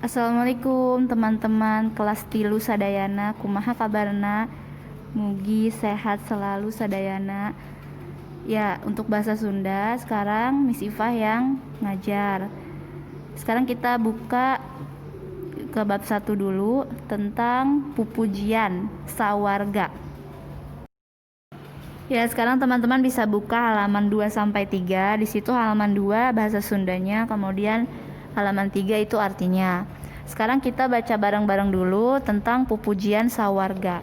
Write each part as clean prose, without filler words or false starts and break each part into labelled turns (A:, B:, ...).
A: Assalamualaikum teman-teman kelas 3 sadayana, kumaha kabarna? Mugi sehat selalu sadayana. Ya, untuk bahasa Sunda sekarang Miss Ifah yang ngajar. Sekarang kita buka ke bab 1 dulu tentang pupujian sawarga. Ya, sekarang teman-teman bisa buka halaman 2 sampai 3. Di situ halaman 2 bahasa Sundanya, kemudian halaman 3 itu artinya. Sekarang kita baca bareng-bareng dulu tentang pupujian sawarga.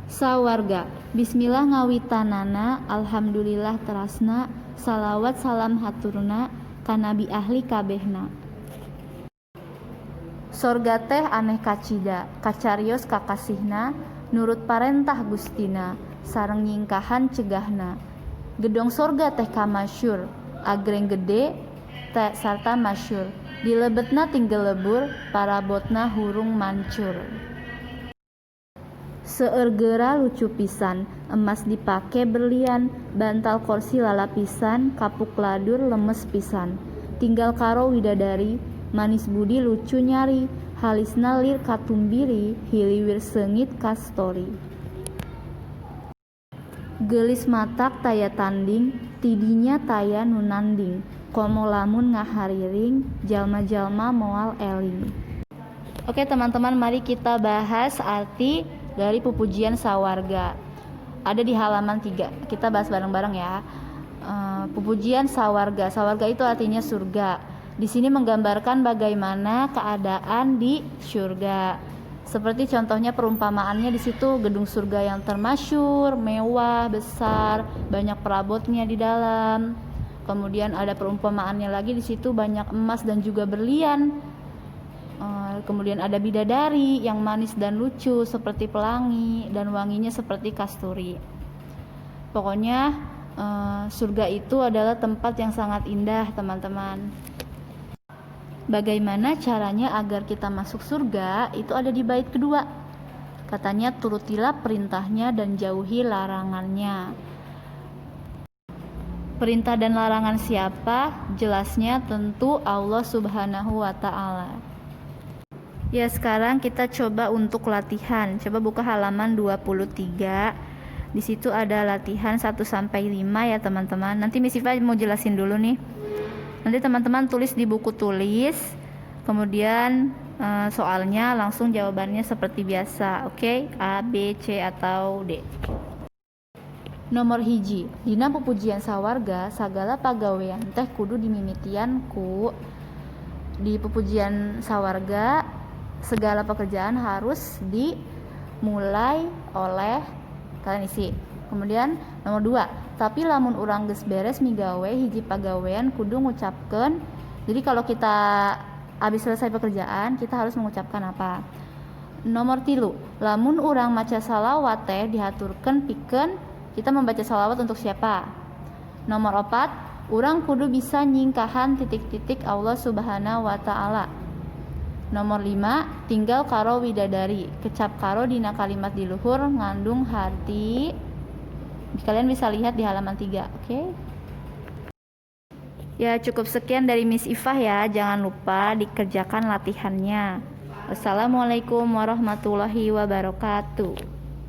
A: Sawarga. Bismillah ngawitanana, alhamdulillah terasna, salawat salam haturna ka nabi ahli kabehna. Sorga teh aneh kacida, kacarios kakasihna, nurut parentah Gustina, sareng nyingkahan cegahna. Gedong sorga teh kamasyur, agreng gede sarta masyur. Dilebetna tinggelebur, parabotna hurung mancur. Seueur geura lucu pisan, emas dipake berlian, bantal korsi lalapisan, kapuk ladur lemes pisan. Tinggal karo widadari, manis budi lucu nyari, halisna lir katumbiri, hiliwir seungit kastori. Geulis matak taya tanding, ti dinya taya nu nanding, komo lamun ngahariring, jalma-jalma moal eling. Oke teman-teman, mari kita bahas arti dari pupujian sawarga. Ada di halaman 3. Kita bahas bareng-bareng ya. Pupujian sawarga. Sawarga itu artinya surga. Di sini menggambarkan bagaimana keadaan di surga. Seperti contohnya perumpamaannya di situ gedung surga yang termasyur, mewah, besar, banyak perabotnya di dalam. Kemudian ada perumpamaannya lagi di situ banyak emas dan juga berlian. Kemudian ada bidadari yang manis dan lucu seperti pelangi dan wanginya seperti kasturi. Pokoknya surga itu adalah tempat yang sangat indah, teman-teman. Bagaimana caranya agar kita masuk surga? Itu ada di bait kedua. Katanya, turutilah perintahnya dan jauhi larangannya. Perintah dan larangan siapa? Jelasnya tentu Allah Subhanahu wa Ta'ala. Ya, sekarang kita coba untuk latihan. Coba buka halaman 23. Di situ ada latihan 1 sampai 5 ya, teman-teman. Nanti Miss Iva mau jelasin dulu nih. Nanti teman-teman tulis di buku tulis, kemudian soalnya langsung jawabannya seperti biasa, oke? Okay? A, B, C atau D. Nomor 1, dina pupujian sawarga sagala pagawean teh kudu dimimitian ku. Di pupujian sawarga segala pekerjaan harus dimulai oleh, kalian isi. Kemudian nomor 2, tapi lamun urang geus beres migawe hiji pagawean kudu ngucapkeun. Jadi kalau kita habis selesai pekerjaan, kita harus mengucapkan apa? Nomor 3, lamun urang maca salawat teh dihaturkeun pikeun. Kita membaca salawat untuk siapa? Nomor 4, urang kudu bisa nyingkahan titik-titik Allah Subhanahu wa Ta'ala. Nomor 5, tinggal karo widadari. Kecap karo dina kalimat di luhur ngandung harti. Kalian bisa lihat di halaman 3, oke? Okay? Ya, cukup sekian dari Miss Ifah ya. Jangan lupa dikerjakan latihannya. Wassalamualaikum warahmatullahi wabarakatuh.